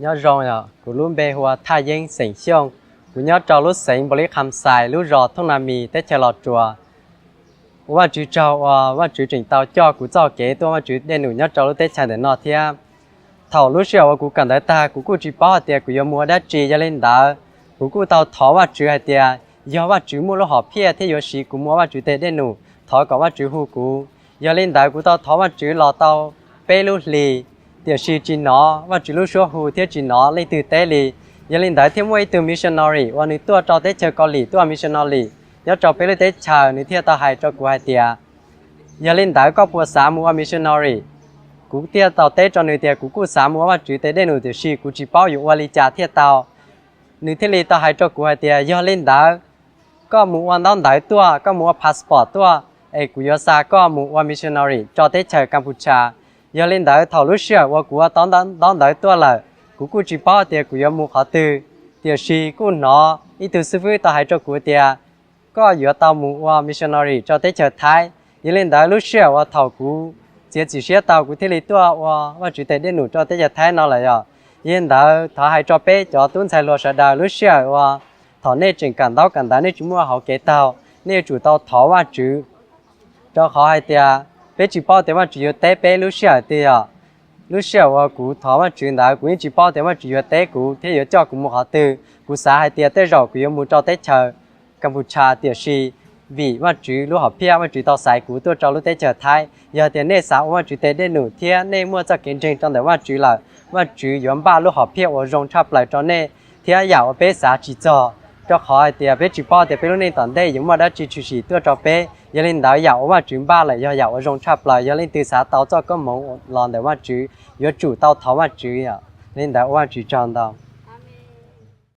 Nyob zoo, kuv lub npe hu ua Thaj Yeeb xeem Xyooj. Kuv nyob rau lub xeev Npaus Lis Kham Xais, lub zos Thooj Na Mis, teb chaws Los Tsuas. Ua Vajtswv tsaug uas Vajtswv tseem tau coj kuv txoj kev tuaj Vajtswv dej num nyob rau lub teb chaws ntawm no thiab. Thaum lub sij hawm uas kuv kawm ntawv tag, kuv kuj tsis paub hais tias kuv yuav mus ua dab tsi, yog li ntawd kuv kuj tau thov Vajtswv hais tias yog Vajtswv muaj lub hom phiaj thiab yuav siv kuv mus ua Vajtswv tes dej num, thov kom Vajtswv hu kuv. Yog li ntawd kuv tau thov Vajtswv los tau peb lub hlis, tiam sis tsis hnov Vajtswv lub suab hu thiab tsis hnov leej twg teb li. Yog li ntawd thiaj muaj ib tug missionary uas nws tuaj rau teb chaws Kaus Lim tuaj missionary nyob rau peb lub teb chaws, nws thiaj tau hais rau kuv hais tias, yog li ntawd koj puas xav mus ua missionary? Kuv thiaj tau teb rau nws tias kuv kuj xav mus ua Vajtswv tes dej num tiam sis kuv tsis paub yuav ua li cas thiaj tau. Nws thiaj li tau hais rau kuv hais tias yog li ntawd koj mus ua ntaub ntawv tuaj, koj mus ua passport tuaj, es kuv yuav xa koj mus ua missionary rau teb chaws Kaputsha. Yog li ntawd thaum lub sij hawm uas kuv ua tau ntaub ntawv tuaj lawm, kuv kuj tsis paub tias kuv yuav mus qhov twg, tiam sis kuj hnov ib tug xib fwb tau hais rau kuv tias koj yuav tau mus ua missionary rau teb chaws Thaib. Yog li ntawd lub sij hawm uas thaum kuv txiav txim siab tau, kuv thiaj li tuaj ua Vajtswv tes dej num rau teb chaws Thaib no lawm yom. Yog li ntawd thov hais rau peb cov tub ntxhais hluas sawv daws, lub sij hawm uas thaum nej tseem kawm ntaub kawm ntawv, nej tsis muaj hauv kev taug, nej yuav tsum tau thov Vajtswv, rau qhov hais tias peb tsis paub tias Vajtswv yuav teb peb lub sij hawm twg yom. Lub sij hawm uas kuv thov Vajtswv ntawd, kuv yeej tsis paub tias Vajtswv yuav teb kuv thiab yuav coj kuv mus qhov twg. Kuv xav hais tias tej zaum kuv yuav mus rau teb chaws Kaputsha, tiam sis vim Vajtswv lub hom phiaj, Vajtswv tau xaiv kuv tuaj rau lub teb chaws Thaib. Yog tias nej xav ua Vajtswv tes dej num thiab nej muaj txoj kev ntseeg rau ntawm Vajtswv lawm, Vajtswv yuav npaj lub hom phiaj uas zoo tshaj plaws rau nej thiab yam uas peb xav tsis txog. Rau qhov hais tias peb tsis paub tias peb lub neej tom ntej yuav muaj dab tsi tshwm sim tuaj rau peb. Yog li ntawd yam uas Vajtswv npaj lawm yog yam uas zoo tshaj plaws. Yog leej twg xav tau txoj koob hmoov los ntawm Vajtswv, yuav tsum tau thov Vajtswv yom. Li ntawd ua Vajtswv tsaug ntau.